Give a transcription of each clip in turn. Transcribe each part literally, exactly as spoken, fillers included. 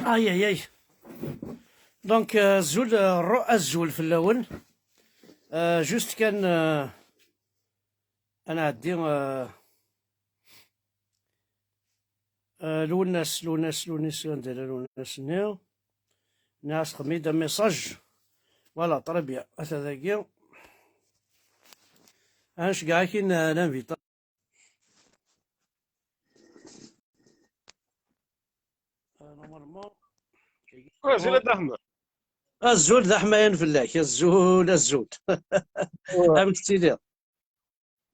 Aïe, aïe, aïe. Donc, euh, azul, euh, ro-, azul fell-awen. Euh, juste kan, euh, ad nɛeddi, euh, euh, Lwennas, Lwennas, Lwennas, anda yella Lwennas-nni? Nniɣ-as xdem-iyi-d un message. Voilà, très bien. Ata dagi. Ad nceggeɛ-ak-in, euh, l'invite. Normalement. Azul a Dda Ḥmed. Azul d aḥmayan fell-ak, azul, azul. Amek tettiliḍ?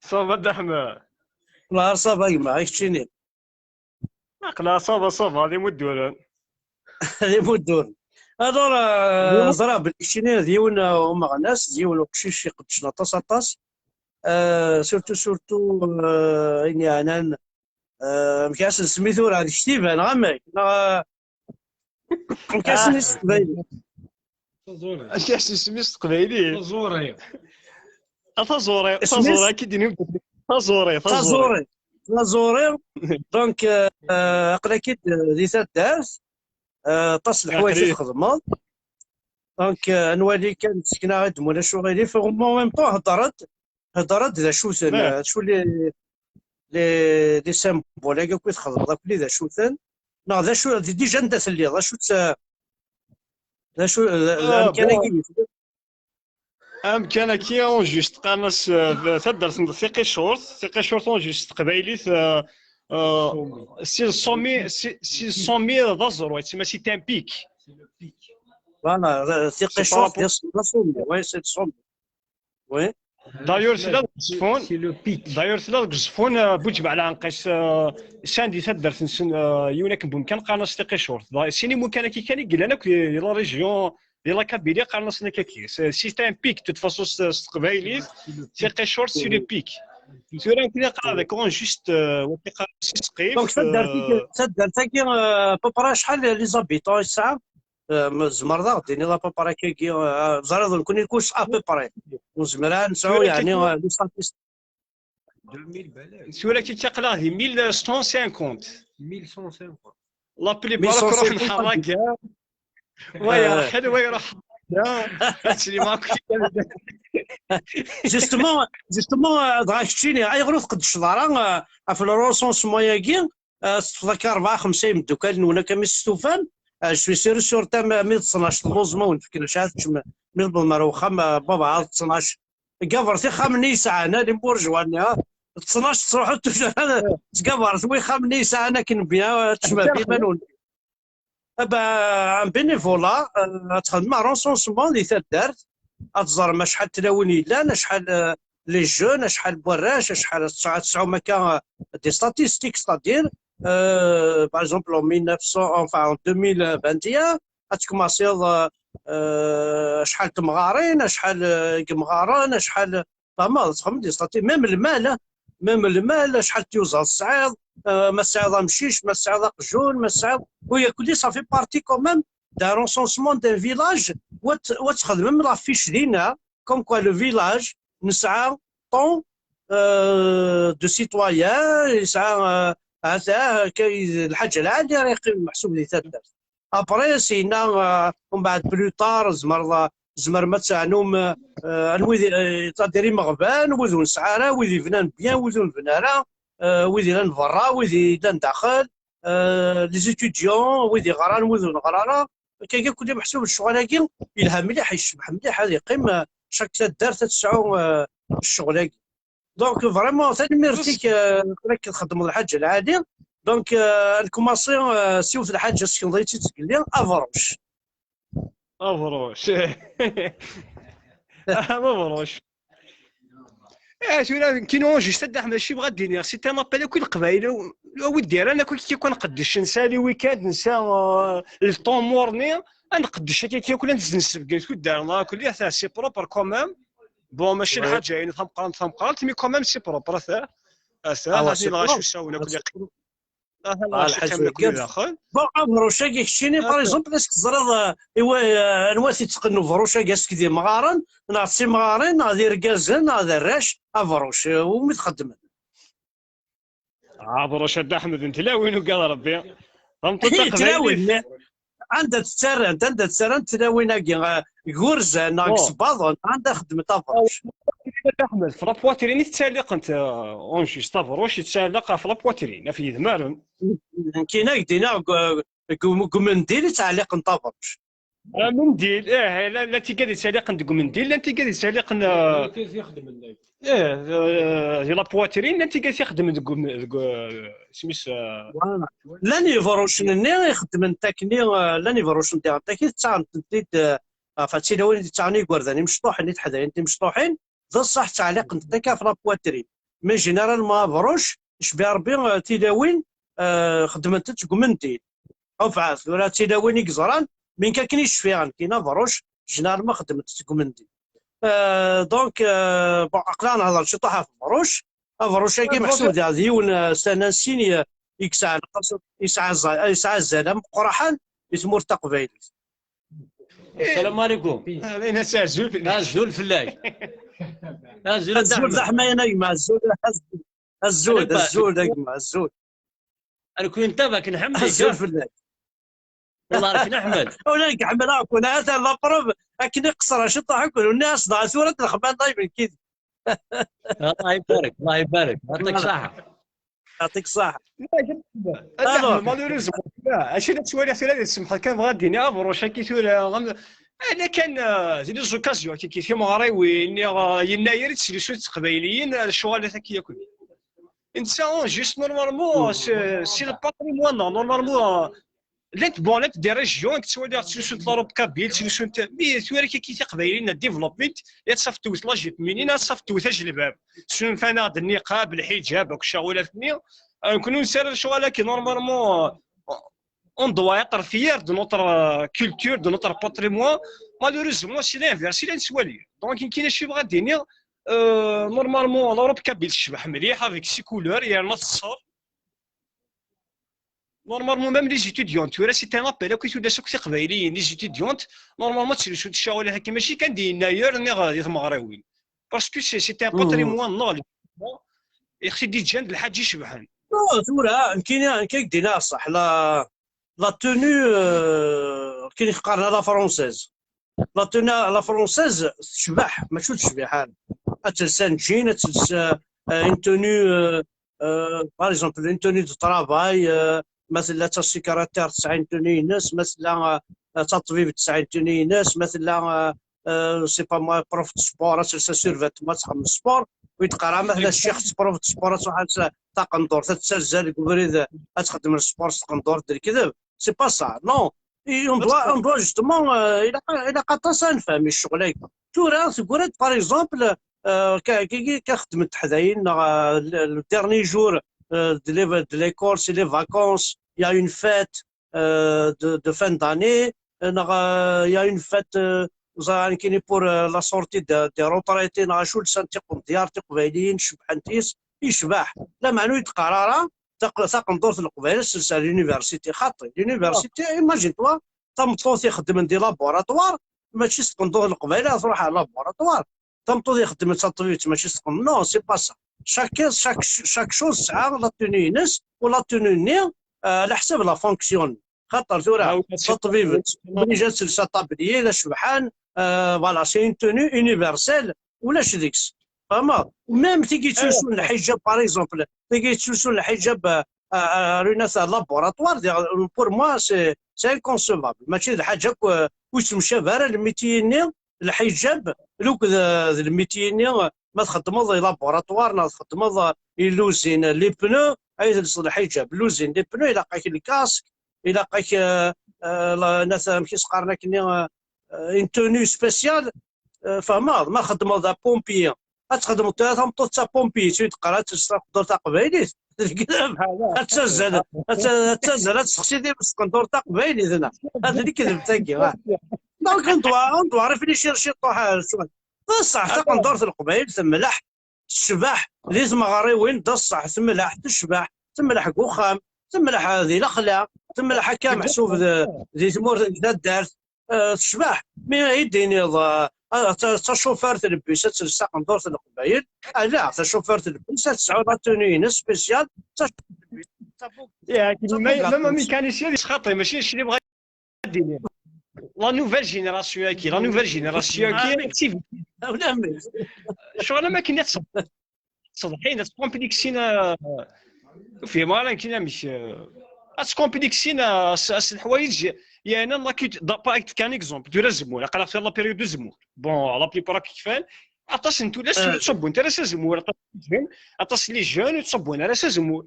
Ça va a Dda Ḥmed? Nahar ça va gma, i keččini? Aql-aɣ ça va, ça va, d imudduren. D imudduren. Alors, euh, ẓriɣ belli keččini d yiwen, euh, umeɣnas, d yiwen uqcic iqeddcen aṭas, aṭas. Euh, surtout, surtout, euh, ayen yeɛnan, euh, amek ara s-nsemmi tura, d ktiba, neɣ amek? Neɣ, euh, amek ara s-nsemmi s teqbaylit? Taẓuri. Amek ara s-nsemmi s teqbaylit? Taẓuri. A taẓuri, isem-is? Taẓuri, akka i d-yenna. Taẓuri, taẓuri. Taẓuri. Taẓuri. Donc, euh, euh, aql-ak-id, euh, di taddart, euh, aṭas n leḥwayeǧ i txedmeḍ. Donc, euh, ad nwali kan, ssekneɣ-d mulac uɣilif, en même temps, hedder-d, hedder-d d acu-ten, d acu les, les, les symboles-agi akk i txedmeḍ akk, d acu-ten, neɣ d acu, d déjà anda telliḍ, d acu-tt, d acu, d, d amkan-agi. Amkan-agi, en juste, qqaren-as, euh, taddart n Tiqicurt, Tiqicurt, en juste, s teqbaylit, euh, euh, si le sommet, si, si le sommet d aẓru, yettma c'est un pic. Voilà, euh, Tiqicurt, d aẓru, ouais, c'est le sommet. Oui. D'ailleurs, tella deg Uẓeffun. C'est le pic. D'ailleurs, tella deg Uẓeffun, euh, Buǧemɛa Lɛenqis, euh, sɛan di taddart-nsen, euh, yiwen akken n wemkan qqaren-as Tiqicurt. Sin imukan-agi kan i yellan akk di, di la région, di la Kabylie, qqaren-asen akka-agi. C'est, c'est un pic, de toute façon, s, s teqbaylit, Tiqicurt, c'est le pic. Tura nekk aql-aɣ deg en juste, euh, wagi qqaren-as Isqif. Donc, taddart-agi, euh, taddart-agi, euh, à peu près acḥal les habitants i tesɛa? Euh, ma tzemreḍ ad ɣ-d-tiniḍ à peu près akkagi, euh, ẓriɣ d nekkni kullec à peu près. Ur nezmir ara ad nesɛu, yeɛni, euh, les statistiques. Tura kiki aql-aɣ di mille cent cinquante. Mille cent cinquante. La plupart akk ruḥen ḥerraga. Wa yerḥel, wa iruḥ ḥerraga. Ad tili ma akk. Justement, justement, euh, dɣa keččini, ayɣer ur tqeddceḍ ara, euh, ɣef le recensement-agi? Euh, teṭṭfeḍ akka rebɛa, xemsa imeddukal-nwen akka mi s-stufan, euh, je suis sûr, sûr, tam-, mi d ttnac telluẓem, a wen-fken acu ara teččem, mi tewwḍem ar wexxam, euh, baba, d ttnac. Tgabret ixxamen-nni yesɛan, a Limburjwa-nni, ha? D ttnac tettruḥu tura, tgabret wi ixxamen-nni yesɛan akken bien, euh, teččem ɣef iman-nwen. Ah ben, un bénévolat, euh, ad txedmem recensement di taddart, ad teẓrem acḥal n tlawin yellan, acḥal, euh, les jeunes, acḥal n warrac, acḥal ad tesɛu-, ad tesɛum akka, euh, des statistiques, c'est-à-dire, euh, par exemple, en mille neuf cents, enfin, en deux mille vingt et un, ad tkumasiḍ, euh, euh, acḥal n temɣarin, acḥal, euh, n yemɣaren, acḥal, fehmeḍ, ad txedmeḍ des statistiques, même lmal, hein, même lmal, acḥal n tiyuzaḍ tesɛiḍ, euh, ma tesɛiḍ amcic, ma tesɛiḍ aqjun, ma tesɛiḍ, u yakk-nni, ça fait partie quand même d'un recensement d'un village, u ad, u ad txedmem la fiche dinna, comme quoi le village nesɛa tant, euh, de citoyens, yesɛa, euh, hata, akka, lḥaǧa lɛali ara yeqqimen meḥsub di taddart. Après, syenna, euh, umbeɛd plus tard, tzemreḍ, tzemrem ad teɛnum, euh, anwa i d, euh, c'est-à-dire imeɣban, wid ur nesɛi ara, wid yebnan bien, wid ur nebni ara, euh, wid yellan berra, wid yellan daxel, euh, les étudiants, wid yeɣran, wid ur neɣri ara. Akka akk-nni meḥsub ccɣel-agi yelha mliḥ, yecbeḥ mliḥ, ad yeqqim, euh, chaque taddart ad tesɛu, euh, ccɣel-agi. Donc, vraiment, tanemmirt-ik, euh, akken txeddmeḍ lḥaǧa lɛali. Donc, euh, ad nkumaṣi, euh, s yiwet lḥaǧa, tessekneḍ-iyi-tt-id zgelli, abṛuc. Abṛuc. Abṛuc. Eh, tura, kino, juste ad mačči bɣa d-iniɣ, c'est un appel akk i Leqbayel, a wi d-irran akk, kiki kan qeddcen, nesɛa les week-ends, nesɛa, euh, le temps mort-nni, ad nqeddec akka, kiki kan ad nzenzeb deg tuddar, neɣ akk, c'est propre quand même. Bon, mačči lḥaǧa-inu tameqqrant, tameqqrant, mais quand même c'est propre, ata, ata, ata, c'est propre. Aha, lḥaǧa-agi. Bon, abṛuc-agi keččini, par exemple, est-ce que teẓriḍ, euh, i wa, euh, anwa i t-ittqen ubṛuc-agi, est-ce que d imɣaren, neɣ d timɣarin, neɣ d irgazen, neɣ d arrac, abṛuc, euh, umi t-xeddmen? Abṛuc a Dda Ḥmed n tlawin, ugad Ṛebbi. Tameṭṭut taqbaylit. Tlawin, ne? Anda tt-ttarrant, anda tt-ttarrant tlawin-agi, eh, deg wurzan neɣ deg isebbaḍen, anda xeddment abeṛṛuc? Ḥmed, ɣef la poitrine i tettɛelliqent, euh, en juste, abeṛṛuc yettɛelliq ɣef la poitrine, ɣef yedmaren. Nekkini ad k-d-iniɣ deg, deg, deg umendil i ttɛelliqent abeṛṛuc. Amendil, ih, llan tigad yettɛelliqen deg umendil, llan tigad yettɛelliqen, euh, ih, euh, di la poitrine, llan tigad ixeddmen deg um-, deg, euh, isem-is, euh, Llan yebṛucen-nni ixeddmen takni, eh, llan yebṛucen diɣen takni, ttaɣen-tent-id, eh, ɣef tilawin i d-ttaɣen igerdan imecṭuḥen i teḥdayin timecṭuḥin, d ṣṣeḥ ttɛelliqent-tent akka ɣef la poitrine. Mais généralement abeṛṛuc yecbiɛ Rebbi, eh, tilawin, eh, xeddment-tt deg umendil. Enfin, tura d tilawin i yeẓran, mi nekk akken i cfiɣ nekkini abeṛṛuc, généralement xeddment-t deg umendil. Euh, donc, euh, bon, aql-aɣ nehḍer ciṭuḥ ɣef ubeṛṛuc. Abeṛṛuc-agi meḥsub daɣ d yiwen, euh, s-, n sin i, i yesɛan aṭas, yesɛa azal, yesɛa azal ameqqraḥan i tmurt taqbaylit. Salam alaikum. Azul fell-ak. Azul fell-ak. Azul a Dda Azul d Ḥmed. Aḥmayan a gma, azul, azul, azul, Alba. Azul a gma, azul. Nekni netta bak nḥemmel-ik. Azul fell-ak. Wallah nekni nḥemmel. Ula nekk ḥemmleɣ-ken, ata la preuve akken i qeṣṣreɣ ciṭuḥ akk, ur nniɣ-as dɣa tura ad nexdem live nekkini. Allah ibarek, Allah ibarek. Yɛṭik ṣṣeḥḥa. Yɛṭik ṣṣeḥḥa. Malheureusement, acu la ttwaliɣ tura, di semḥeḍ kan bɣiɣ ad d-iniɣ abeṛṛuc-agi tura, am-, ala kan, euh, di les occasions, kiki timeɣriwin, niɣ, euh, yennayer i teslisut teqbayliyin, euh, lecɣalat-agi yakk. Netta, juste normalement, c'est, c'est le patrimoine, normalement, euh, llant, bon, llant des régions i yettwaliɣ ttlussunt l'Europe kabyle, ttlussunt, mais tura kiki tiqbayliyin, la développement, ad tafeḍ tewwet la jupe féminine, ad tafeḍ tewwet ajelbab. Ssunfan-aɣ-d nniqab, lḥiǧab, akk ccɣulat-nni. Euh, nekkni nessaram lecɣal-agi, normalement, euh, on doit être fier de notre, euh, culture, de notre patrimoine. Malheureusement, c'est l'inverse, c'est l'inverse. Donc, nekkini acu bɣiɣ ad d-iniɣ, euh, normalement, l'Europe kabyle tecbeḥ mliḥ avec ses couleurs, yerna teṣṣer. Normalement, même les étudiantes, tura c'est un appel akk i tullas akk tiqbayliyin, les étudiantes, normalement, ttlussunt lecɣal-agi, mačči kan di yennayer, niɣ di tmeɣriwin. Parce que c'est, c'est un patrimoine, non, ixti d-iǧǧan d lḥaǧa icebḥen. Non, tura, nekkini, nekk ad k-d-iniɣ ṣṣeḥ, la, la tenue, euh, akken i qqaren à la française. La tenue à la française tecbeḥ, mačči ur tecbiḥ ara. Ad tels un jean, ad tels, euh, euh, une tenue, euh, euh, par exemple, une tenue de travail, euh, ma tella d tasekretart tesɛa une tenue-ines, ma tella, euh, d taṭbibt tesɛa une tenue-ines, ma tella, euh, euh, c'est pas moi, prof de sport, ad tels survêtement ad txeddem sport, ur yi-d-qqar ara ma tella d ccix, d prof de sport, ad tṛuḥ ad tels taqendurt, ad tettazzal deg ubrid, ad txeddem sport s tqendurt d lekdeb. C'est pas ça, non. Et on doit, on doit justement, euh, ilaq, ilaq aṭas ad nefhem i ccɣel-agi. Tura, teggra-d, par exemple, euh, ka, ka, ka xeddment teḥdayin, neɣ, euh, le, le dernier jour, euh, de l'é-, de l'école, c'est les vacances, il y a une fête, euh, de, de fin d'année, euh, neɣ, euh, il y a une fête, euh, ẓriɣ nekkini pour, euh, la sortie de, des retraités, neɣ acu, lsan tiqendyar tiqbayliyin, cebḥent yes, yecbeḥ. Lameɛna ur yi-d-qqar ara taq-, taqendurt n Leqbayel ad tels à l'université. Xaṭi, l'université, imagine-toi, tameṭṭut ixeddmen di laboratoire, mačči s tqendurt n Leqbayel ara tṛuḥ ɣer laboratoire. Tameṭṭut ixeddmen d taṭbibt, mačči s tqendurt. Non, c'est pas ça. Chaque, chaque, chaque chose tesɛa la tenue-ines, u la tenue-nni, euh, ɛla ḥsab la fonction. Xaṭer tura, taṭbibt, obligé ad tels tablier d acebḥan, euh, voilà, c'est une tenue universelle, ulac deg-s. Tfehmeḍ? Même tigi yettlusun lḥiǧab, par exemple, tigi yettlusun lḥiǧab, euh, euh, ar une laboratoire, pour moi, c'est, c'est inconcevable. Mačči d lḥaǧa akk, euh, ur yettemcabi ara lmiti-nni, lḥiǧab, akked, euh, d lmiti-nni, euh, ma txeddmeḍ i laboratoire, neɣ txeddmeḍ, euh, i l'usine, les pneus, ay telseḍ lḥiǧab. L'usine, les pneus, ilaq-ak le casque, ilaq-ak, euh, euh, la, nat-, amek i s-qqaren akkenni, euh, euh, une tenue spéciale, euh, fehmeḍ, ma txeddmeḍ d apompier, ad txedmeḍ tura tameṭṭut d tapompier, ur yi-d-qqar ad tels taqendurt taqbaylit, d lekdeb, ad tazzal, ad ta-, ad tazzal, ad tessexsi tibet taqendurt taqbaylit, neɣ ad lekdeb tagi, ah. Donc, on doit, on doit réfléchir ciṭuḥ, euh, ccɣel. D ṣṣeḥ, taqendurt n Leqbayel temleḥ, tecbeḥ, di tmeɣriwin, d ṣṣeḥ, temleḥ, tecbeḥ, temleḥ deg uxxam, temleḥ, euh, di lexla, temleḥ akka meḥsub d, di tmurt, di taddart, euh, tecbeḥ. Mi i d-tiniḍ, euh, ah, d ta-, d tacufert n lbus ad tels taqendurt n Leqbayel, ala, tacufert n lbus ad tesɛu la tenue-ines spéciale, d tacufert n lbus, d tabukt-, Yak, d ma, ma, ma tabugaṭut. mécanicien di txaṭi, mačči d kečč i bɣa La nouvelle génération-agi, la nouvelle génération-agi, activité. Ulamek. Ccɣel am akken ad tṣeḍḥin, ad tkompleksin, ur fhimeɣ ara nekkin amek, ad tkompleksin s leḥwayeǧ. Yeɛni, pas être qu'un exemple, tura azemmur, aql-aɣ fi la période du azemmur. Bon, la plupart akk kfan, aṭas n tullas ur ttṣubbun ara s azemmur, aṭas n les jeunes, aṭas n les jeunes ur ttṣubbun ara s azemmur.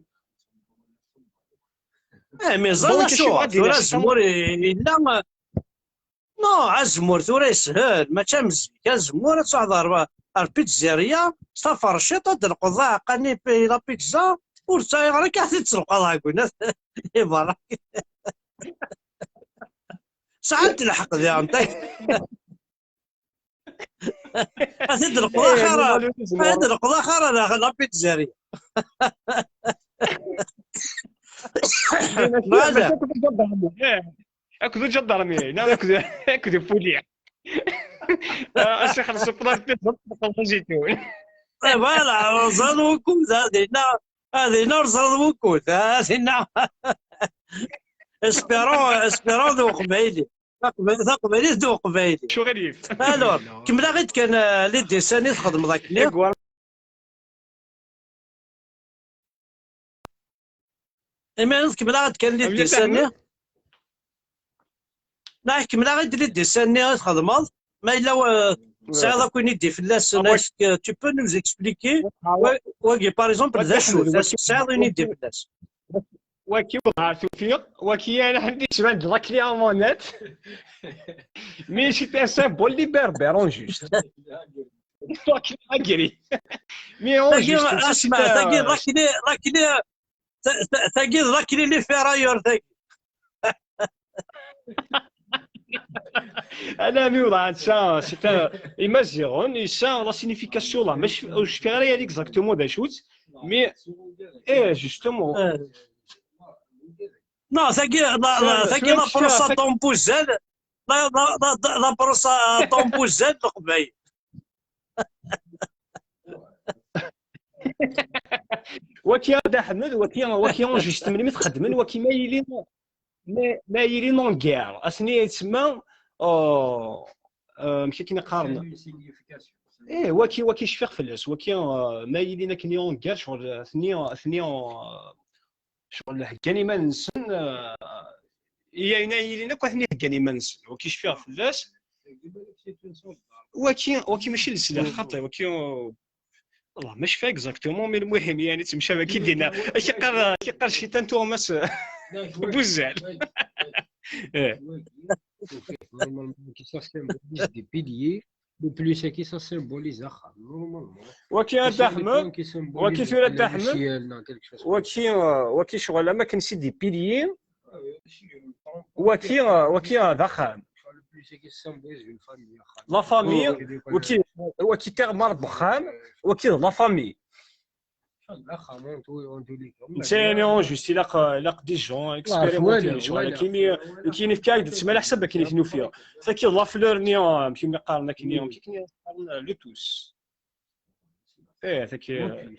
Eh, mais ẓer acu, tura azemmur yella. Non, azemmur tura yeshel, mačči am zik. Azemmur ad truḥeḍ ar, ar pizzeria, s taferciṭ, ad d-telqeḍ aɛeqqa-nni, la pizza, ur tesɛiḍ ara kan ad t-id-telqeḍ ɛeggun i berra. Sɛant lḥeqq diɣen. Ad t-id-telqeḍ axir, ad t-id-telqeḍ axir ar la pizzeria. Mačči akked uǧadarmi, eh. Akked uǧadarmi, neɣ akked, akked upuli. Ah, ad s-ixelleṣ uqḍar, txelleṣ azitun. Eh, voilà, rẓan wukud, ha dinna, ha dinna rẓan wukud, ha dinna. Espérons, espérons d uqbayli. Taqba-, taqbaylit d uqbayli. Acuɣer yif? Alors, kemmel-aɣ-id kan, euh, les dessins i txedmeḍ akkenni. Imi tkemmel-aɣ-d kan les dessins-nni. Neɣ kemmel-aɣ-d les dessins-nni i txedmeḍ. Ma yella, euh, tesɛiḍ akk une idée fell-asen, est-ce que tu peux nous expliquer? Wagi, par exemple, d acu? Tesɛiḍ une idée fell-as? Waki ur tufiɣ, waki ana ḥndi yettban-d la clé en manette. Mais c'est un symbole des Berbères, en juste. Tagi, asma, tagi d la clé, la clé, ta-, ta-, tagi d la clé les ferrailleurs, tagi. Ala, mi wḍeɛen, ça, c'est un, imaziɣen, yesɛa la signification là, mais je, je fais rien exactement d acu-tt, mais, eh, justement. Non, tagi, la, la, tagi la brosse à dents n Buzzal, la, la, la, la brosse à dents n Buzzal n Leqbayel. Waki a Dda Ḥmed, waki, waki en juste melmi txedmen, waki ma yili, ma, ma yili en guerre, asmi yettsemma, euh, euh, amek akken i qqaren? Eh, waki, waki cfiɣ fell-as, waki, euh, ma yilin akken en guerre, ccɣel, atni, atni, euh, ccɣel heggan iman-nsen, euh, i ayen ay yilin akk atni heggan iman-nsen. Waki cfiɣ fell-as. Waki, waki mačči leslaḥ, xaṭi, waki, euh, والله ما شفت exactement, mais المهم يعني تمشى كي دينا. اش يقرا، اش يقرا شي تنتو مس بوزال. ايه. Normalement, qui ça symbolise des piliers, le plus c'est qui ça symbolise axxam, normalement. وكي انت احمد، وكي ثورة احمد، وكي، وكي شغل ما كان سي des piliers. وكي، وكي هذا خام. La famille، وكي، وكي تغمر بخام، وكي la famille. نسيني اون جوست، الا ق-، الا قدي جون اكسبيريمونتي شغل كيمي، كاين في كايد تسمى على حسب كاين في نوفيا. فكي la fleur نيوم كيما قارنا كي نيوم كي كاين لو توس. ايه، ثاكي،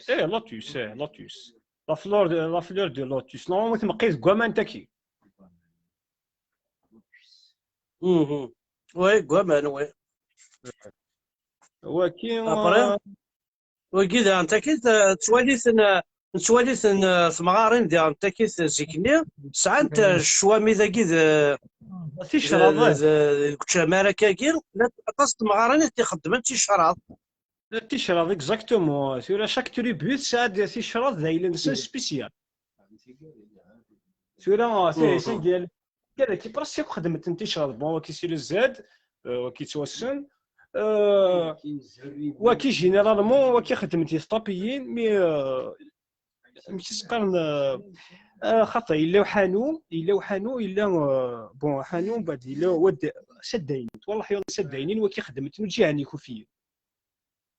ايه، لوتوس، ايه، لوتوس. La fleur de, la fleur de lotus. Normalement تمقيت كوامان تاكي. وي، كوامان، وي. وكي، ابري، آه، وكي داغن تاكي، آه، تواليت، آه، تواليت، آه، تمغارين داغن تاكي زيكني، سعانت، آه، الشوامي داكي د-، تيشراض، آه، د-، د-، ديك الشمارة كاكي، لا، aṭas تمغارين تيخدمن تيشراض. Ticraḍ, exactement. Tura chaque tribu tesɛa-d ticraḍ d ayla-nsen spécial. Tura, tis-, tis-, kra ki presque akk xedment n ticraḍ. Bon, waki si le Z, euh, waki yettwassen. Euh, waki généralement, waki xedment di tṭapiyin, mais, euh, amek i s-qqaren, euh, euh, xaṭi, yella uḥanu, yella uḥanu, yella, euh, bon, ḥanu, mbeɛd yella wad-, s addaynin, twalaḥ yaḍ s addaynin, waki xedment n uǧihan ikufiyen.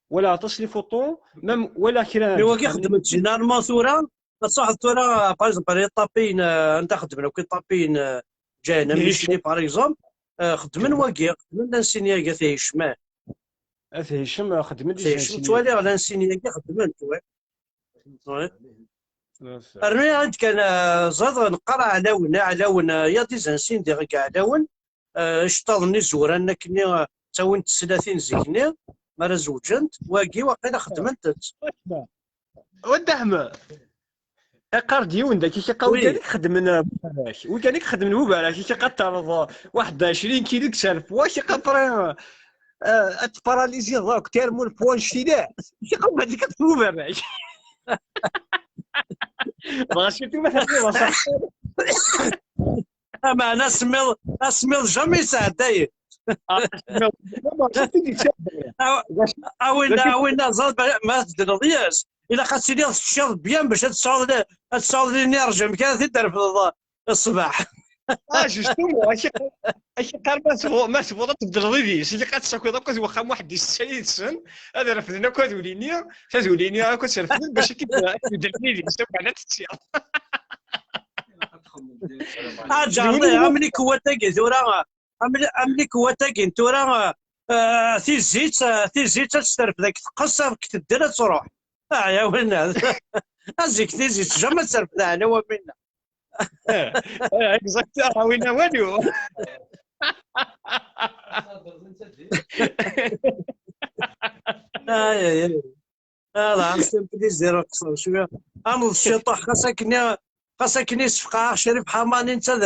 Wala aṭas les photos, même wala kra. Mais wagi xedmen généralement tura, ad truḥeḍ tura, par exemple, les ṭapiyin, euh, anda xedmen akk les ṭapiyin, euh, ǧayen, am Micli, par exemple, euh, xedmen wagi, xedmen l'insigne-agi, At Hicem, ah. At Hicem, euh, xedmen des insignes. Ttwaliɣ l'insigne-agi xedmen, ouais. Ouais. Rnu-aɣ-d kan, euh, ẓad neqqar Aɛlawen, Aɛlawen, euh, il y a des insignes des Aɛlawen. eh, iceṭṭaḍen izuran akkenni, eh, ttawint teslatin zik-nni, mi ara zewǧent, wagi waqila xeddment-tt. Wadda Ḥmed, iqqar-d yiwen daki, iqa, wi kan i ixeddmen bubarak, wi kan i ixeddmen bubarak, iqa, terreḍ waḥed ɛecrin kilo deg serf, wa iqa, après, eh, ad tparaliziḍ akk, termul poids n ctilat, iqa, ma dik ad bubarak. Dɣa surtout ma terniḍ aṣaḥ. Ameɛna asemmiḍ, asemmiḍ jamais yesɛedday. Awin, awin, ẓer, ma tbeddleḍ yes. Ilaq ad tiliḍ teččiḍ bien bac ad tesɛuḍ, ad tesɛuḍ l'énergie, amek ara t-id-trefdeḍ ṣṣbeḥ. Ah, justement, ak-iqqar ma tebɣuḍ, ma tebɣuḍ ad tbeddleḍ idis, ilaq ad tessakiḍ akk at wexxam waḥed d setta yid-sen, ad refden akk aduli-nni, taduli-nni akk ad tt-refden bac ad k-id-beddlen idis, akk ad teččiḍ. Aǧerni, am likwat-agi tura, am likwat-agi n tura, eh, tizit, eh, tizit ad tt-terfed, ad k-teqqes, ad k-teddel, ad truḥ. Aɛyawen, azik tizit jamais ad terfed, ɛni wa minna. Exact, ah, win awal. Ay, ay, ay. Ah, la, c'est un plaisir, qṣer cwiya. Am d ciṭuḥ, xas akken, xas akken yessefqeɛ-aɣ Crif Ḥamani netta d,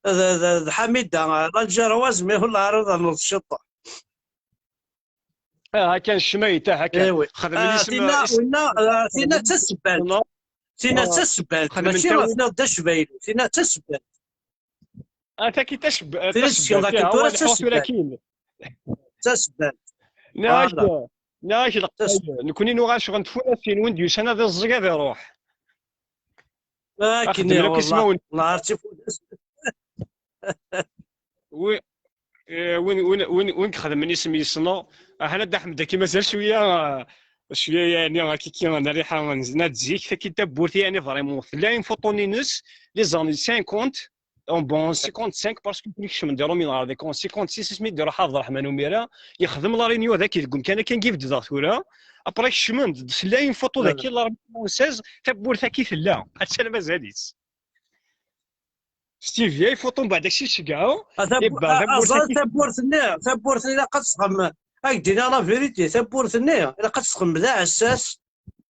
d, d, d Ḥamida, l'Algéroise, mais ur la ara d ciṭuḥ. Ah, akken ccmayt, ah, akken. Xedmen isem, tinna, winna, ah, tinna d tasebbalt. Tinna d tasebbalt, mačči tenniḍ d acbaylu, tinna d tasebbalt. Ah, taki tasebbalt, tasebbalt. Tura d tasebbalt. Tasebbalt. Neɣ, neɣ, nekkni nuɣal ccɣel n tfunasin, win d-yusan ad iẓẓeg ad iruḥ. Akken i, wallah. Nɛer tifunasin. Wi, eh, win, win, win, win ixedmen isem yessneɣ. Aḥna Dda Ḥmed, aki mazal cwiya, eh, cwiya, yeɛni, akiki n rriḥa n, n zik, taki tawwurt, yeɛni, vraiment, tella une photo-ines, les années cinquante, en bon, cinquante-cinq, parce que nekcem di Romin ɣer deg cinquante-six, asmi d-iruḥ Ɛebderreḥman Umira, yexdem la réunion daki deg umkan akken i bddeɣ tura. Après, kecmen-d, tella une photo daki, la réunion seize, tawwurt-aki tella, attan mazal-itt. Steve, ay photo mbeɛd ak-tt-id-ceggɛeɣ. Aẓal, tawwurt-nni, tawwurt-nni ilaq ad texdem, ad k-d-iniɣ la vérité, tawwurt-nni ilaq ad texdem d aɛessas,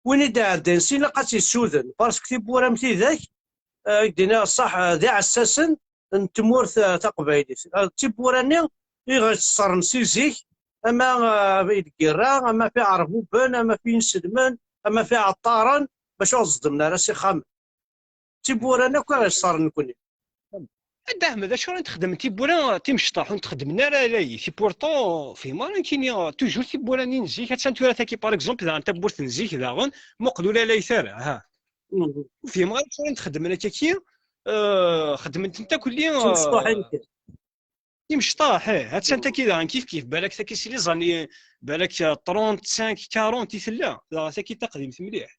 win i d-iɛeddan sin ilaq ad tt-yessuden, parce que tiwwura am tidak, eh, ad k-d-iniɣ ṣṣeḥ, eh, d iɛessasen n tmurt, eh, taqbaylit. Eh, d tiwwura-nni i ɣ-iṣeṣren si zik, ama, eh, i lgirra, ama f iɛerbuben, ama f inselmen, ama f iɛeṭṭaren, bac ur ẓeddmen ara s ixxamen. D tiwwura-nni akk i ɣ-iṣṣren nekni. A Dda Ḥmed, acu ara nexdem? Tiwwura timecṭaḥ ur nexdem ara alayt. Et pourtant, fehmeɣ ara nekkini, toujours tiwwura-nni n zik, attan tura taki, par exemple, daɣen tawwurt n zik daɣen, muqel ur alayt ara, ha. Ur fehmeɣ ara acu ara nexdem akkaki, eh, xedmen-tent akk-lli, eh, timecṭaḥ, ih. Attan taki daɣen kif kif, balak taki si les années, balak trente-cinq, quarante i tella, daɣen taki taqdimt mliḥ.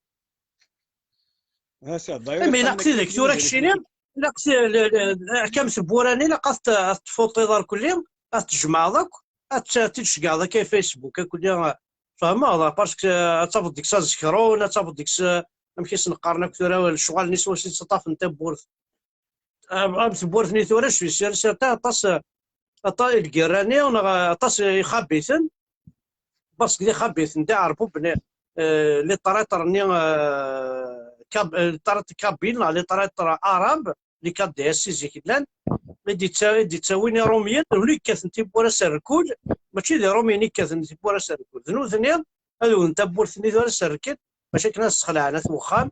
Imi ilaq tidak tura keččini, ilaq ti-, l-, l-, aḥkam tewwura-nni, ilaq ad t-, ad t-tfuṭiḍ arkelli, ad t-tjemɛeḍ akk, ad t-, ad t-id-tceggɛeḍ akka i Facebook, akkelli, fehmeḍ, parce que ad tafeḍ deg-s aẓekṛun, ad tafeḍ deg-s, amek i sen-qqaren akk tura, lecɣal-nni s wacu i ttaṭṭafen tawwurt. Am, am tewwurt-nni tura, je suis sûr, certain, aṭas, aṭas, lgirra-nni, neɣ aṭas ixabiten, parce que d ixabiten, d iɛerbuben, eh, les traîtres-nni, eh, kab-, eh, les traîtres kabyles, neɣ les traîtres arabes, les K D S i zik llan, i d-itta-, i d-ittawin Iṛumyen, d nutni i yekkaten tiwwura s rrkul, mačči d Iṛumyen i yekkaten tiwwura s rrkul. D nutni, ad wten tawwurt-nni tura s rrkel, bac akken ad sexlaɛen at wexxam,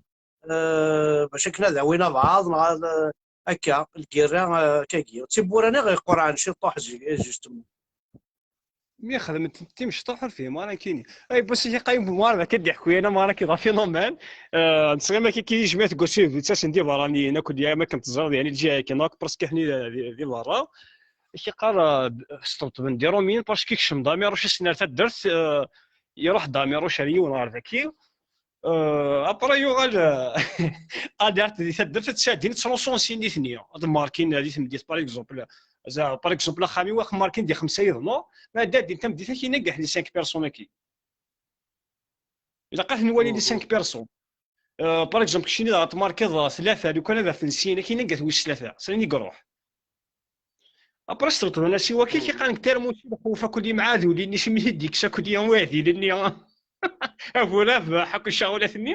eh, bac akken ad awin abaɛaḍ, neɣ ad, akka, lgirra, eh, akkagi. D tiwwura-nni i ɣ-iqurɛen ciṭuḥ, zi-, justement. Mi xedment timecṭaḥ ur fhimeɣ ara nekkini. Ay, bus, i qqayem Muɛar d akka d-iḥku, yana Muɛar akka d phénomène. Eh, nettɣima akka, akka yejmeɛ deg wacu yettasen d iberraniyen, akk d, am akken teẓriḍ, yani, lǧiha-agi akk presque aḥni di, di, di berra. Akka yeqqar, eh, sṭebṭben d Iṛumyen, parce que kecmen-d amiṛuc ass-nni ar taddart, eh, iruḥ-d amiṛuc ar yiwen ɣer daki. Euh, après, yuɣal, euh, ad iɛreḍ di taddart ad sɛeddin ad ttrusun sin nitni, ad markin di tmeddit, par exemple. Za-, par exemple, axxam-iw ad markin di xemsa yid-neɣ, ma ad din tameddit-agi, naggaḥ di cinq personnes-agi. Ilaq ad ten-nwali di cinq personnes. Euh, par exemple, keččini dɣa tmarkiḍ tlata, lukan ad afen sin, akin naggat wis tlata, sani i iruḥ. Après, s tbeṭṭel n asiwa, kik iqan deg termus, lxuf akk d imɛad, ul-nni, cimi i d-ikkes akk d iɛudilen-nni. Aburab, ḥakk ccɣulat-nni.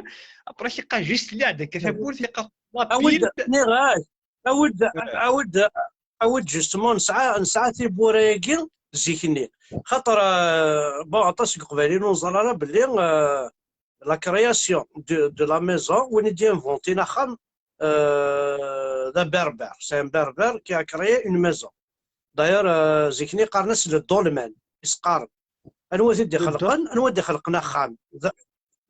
Après, kik iqan juste lɛad akka, tawwurt, iqan la pile. Awi-d, nniɣ-ak, awi-d, awi-d, awi-d, justement, nesɛa, nesɛa tiwwura-agi zik-nni. Xaṭer, euh, bon, aṭas n Iqbayliyen ur neẓri ara belli, euh, la création de, de la maison, win i d-inventin axxam, euh, d aberber. C'est un berbère qui a créé une maison. D'ailleurs, euh, zik-nni qqaren-as le dolmen, i s-qqaren. Anwa i t-id-ixelqen? Anwa i d-ixelqen axxam? D,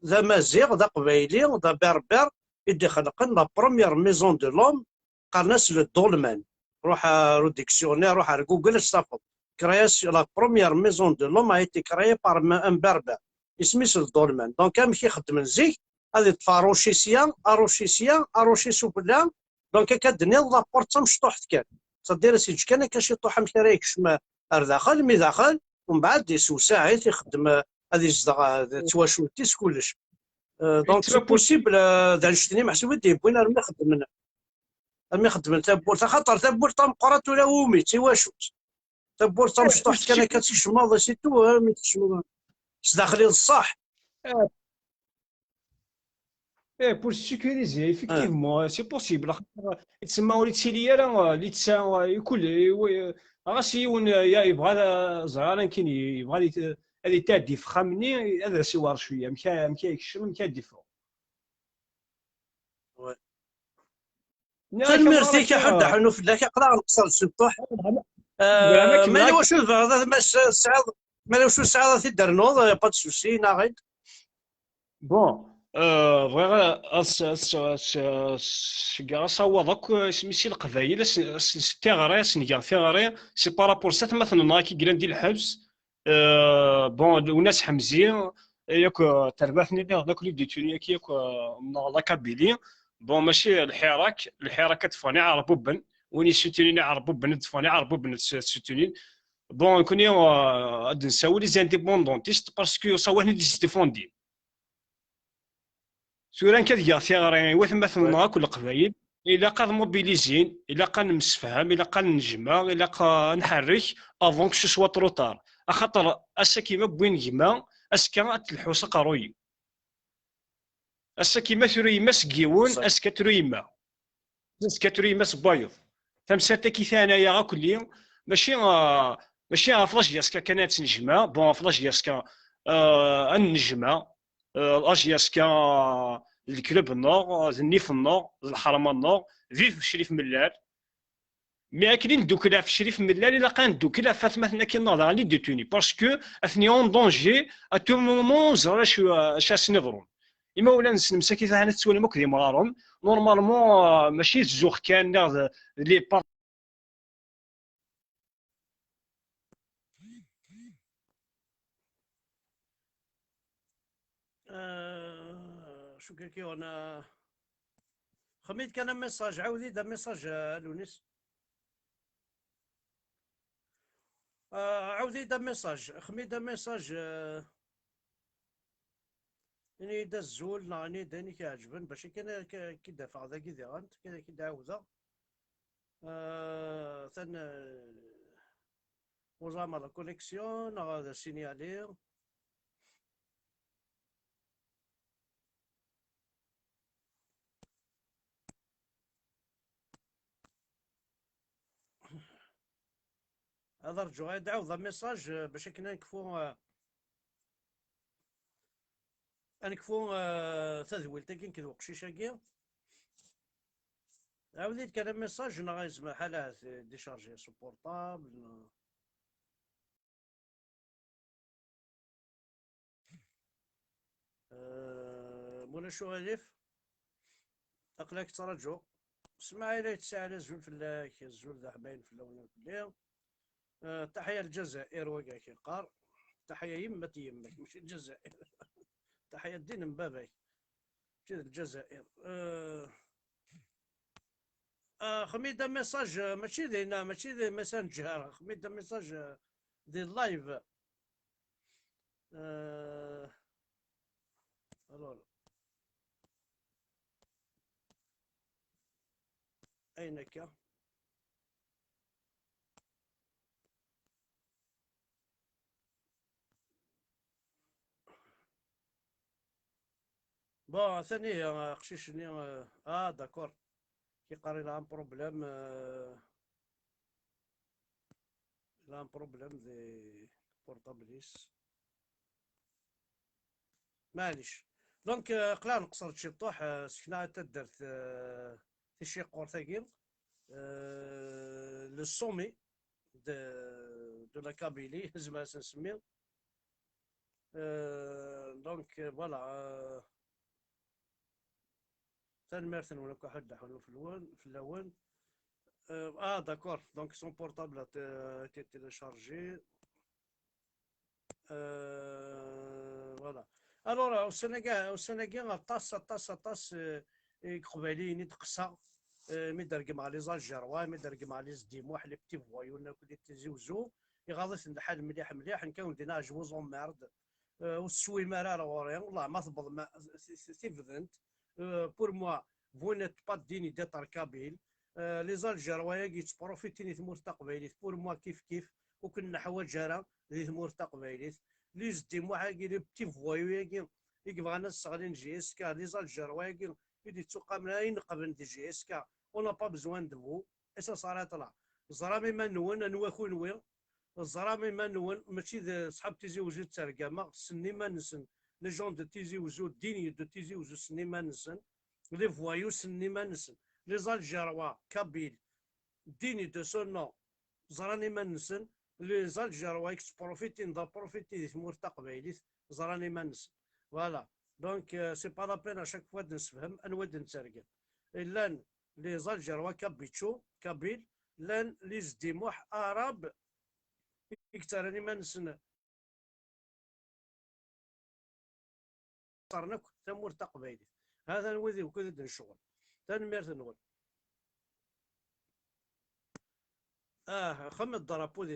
d amaziɣ, d aqbayli, d aberber i d-ixelqen la première maison de l'homme, qqaren-as le dolmen. Ruḥ ar dictionnaire, ruḥ ar Google, ad s-tafeḍ. Création, la première maison de l'homme a été créée par un berbère. Isem-is le dolmen. Donc, amek i xeddmen zik, ad iṭṭef aruci sya, aruci sya, aruci sufella. Donc, akka d-nniḍ, la porte d tamecṭuḥt kan. C'est-à-dire, as-yeǧǧ kan akka ciṭuḥ amek ara yekcem ar daxel, mi daxel, umbeɛd yessewsaɛ-it, ixeddem, euh, ad izdeɣ, euh, d twacult-is, kullec. Euh, donc, c'est possible, euh, d annect-nni meḥsub i d-yewwin armi xeddmen, armi xeddmen tawwurt. Axaṭer tawwurt tameqqrant ula umi, d tiwacut. Tawwurt tamecṭuḥt kan akka, ad tkecmeḍ, c'est tout, hein, mi tkecmeḍ. Sdaxel i ṣṣeḥ. Eh, pour sécuriser, effectivement, c'est possible. Axaṭer, tsemma ur yettili ara, eh, littsa, eh, ikul, eh, wi-, eh, ɣas yiwen, eh, ya-, yebɣa ad, eh, ẓer ara nekkini, yebɣa ad it-, ad itɛeddi f axxam-nni, ad as-iwar cwiya, amek a-, amek a yekcem, amek ad d-iffeɣ. Tanemmirt-ik a Ḥud Ḥunu fell-ak, aql-aɣ nqeṣṣer ciṭuḥ. Ma yella wacu tebɣiḍ, ma s-, tesɛiḍ, ma yella wacu tesɛiḍ ad t-id-ternuḍ, y a pas de souci, neɣ-d. Bon, euh, bɣiɣ ad s-, ad s-, ad s-, ad s-, ad s-geɣ asawaḍ akk, euh, isem-is i Leqbayel, ad s-, ad s-, s tiɣri, ad s-ngeɣ tiɣri, c'est par rapport s atmaten-nneɣ akk i yellan di lḥebs, euh, bon, Lwennas Ḥemzi, yakk, euh, terbaɛt-nni nniḍen akk, les détenus-agi yakk, euh, neɣ la Kabylie. Bon, mačči lḥirak, lḥirak ad d-ffɣen iɛerbuben, win yessutinin iɛerbuben ad d-ffɣen iɛerbuben ad s-, ad sutinin. Bon, nekkni, euh, ad d-nessawel les indépendantistes parce que ur sawalen i d-yesdifundin. Tura nekk ad geɣ tiɣri i watmaten-nneɣ akk Leqbayel, ilaq ad mobilizin, ilaq ad nemsefham, ilaq ad nejmeɛ, ilaq ad nḥerrek avant que ce soit trop tard. Axaṭer ass-agi ma wwin gma, azekka ad telḥu s aqerruy-iw. Ass-agi ma tru yemma seg yiwen, azekka ad tru yemma. Azekka ad tru yemma s wayeḍ. Tamsalt-agi teɛna-yaɣ akk-nni, mačči, ah, mačči ɣef la J S K kan ad tt-nejmeɛ, bon, ɣef la J S K, ah, ad nejmeɛ, ah, la J S K d lekleb-nneɣ, d nnif-nneɣ, d lḥerma-nneɣ, vive Crif Mellal. Mais akken i neddukel ɣef Crif Mellal, ilaq ad neddukel ɣef atmaten-agi-nneɣ daɣen les détenus, parce que atni en danger, à tout moment ur ẓriɣ acu, acu ad sen-iḍrun. Imawlan-nsen msakit ahat ad ttwalim akk d imɣaren, normalement, euh, mačči d zzux kan, neɣ d, d les pa-, Euh, شو كيكي هنا؟ خميت كان message، عاودي دا message، آه، لونيس. آه، عاودي دا message، خميت دا message، آه، يعني دا الزول، نا، يعني دا، يعني كيعجبن، باش كان ك-، كي دافع ذاكي دي غنت، كي، كي دعاوده. آه، ثان، آه، وزعما la connexion، نغا هذا سينيالي. هذا رجوع يدعو ذا message، آه، باش كنا نكفو، آه، أنكفو، آه، تذويل تاكين كذا وقشيشة كي. عاودي كان message، نغا يسمع حالات décharger son portable. آه، مولا شوالف، أقلاك ترجو. اسماعيل يتساءل الزول فلاك، الزول ذا حباين في اللون الكلير. آه، تحية الجزائر وكاك يقار. تحية يمة يمك، ماشي الجزائر. تحية الدين من باباك. كذا الجزائر. آه، آه، خميدة message، آه، ماشي ذي، لا، ماشي ذي messenger، خميدة message، آه، ذي live. آه، alors. أين كا؟ Bon, atan ihi, aqcic-nni, euh, ah, d'accord. Yeqqar il a un problème, euh, il a un problème de portable-is. Maɛlic. Donc, euh, qleɛ nqeṣṣer-d ciṭuḥ, euh, sekna taddart, euh, ticiqurt-agi, euh, le sommet de, de la Kabylie, nezmer ad s-nsemmi. Euh, donc, euh, voilà, euh, tanemmirt-nwen akk, aḥuddeḥ fell-awen, fell-awen. Euh, ah, d'accord. Donc, son portable a été, a été téléchargé. Euh, voilà. Alors, euh, ussan-agi, ussan-agi, aṭas, aṭas, aṭas, euh, n Iqbayliyen i d-qseɣ, euh, mi d-regmeɣ les Algérois, mi d-regmeɣ les Zeddy Muḥ, les petits voyous, akk les Tizi Ouzou, iɣaḍ-iten lḥal mliḥ, mliḥ, nekk ad wen-d-iniɣ, je vous emmerde. Euh, ur teswim ara ar ɣur-i, wellah ma tewwḍem tibdent. Euh, pour moi, vous n'êtes pas digne d'être kabyle. Euh, les Algérois-agi yettprofitin i tmurt taqbaylit, pour moi, kif kif, ur ken-neḥwaǧ ara di tmurt taqbaylit. Les Zeddy Muḥ-agi, les petits voyous-agi, i yebɣan ad sseɣlin J S K, les Algérois-agi, i d-yettuqamen ara ineqben di J S K, on n'a pas besoin de vous, et ça s'arrête là. Ẓram iman-nwen, anwa kunwi, ẓram iman-nwen, mačči d ṣṣḥab Tizi Ouzou i ttergameɣ, ssnen iman-nsen. Les gens de Tizi Ouzou, dignes de Tizi Ouzou, ssnen iman-nsen. Les voyous, ssnen iman-nsen. Les Algérois, kabyles, dignes de ce nom, ẓran iman-nsen. Les Algérois i yettprofitin, d profiti di tmurt taqbaylit, ẓran iman-nsen. Voilà. Donc, euh, c'est pas la peine à chaque fois ad nessefhem anwa i d-nettergem. Llan les Algérois kabyles, kabyles, llan les Zeddy Muḥ arabes i yettarran iman-nsen qqaren akk tamurt taqbaylit. Hatan wid akk i d-necɣel. Tanemmirt-nwen. Ah, xemmed drapeau din.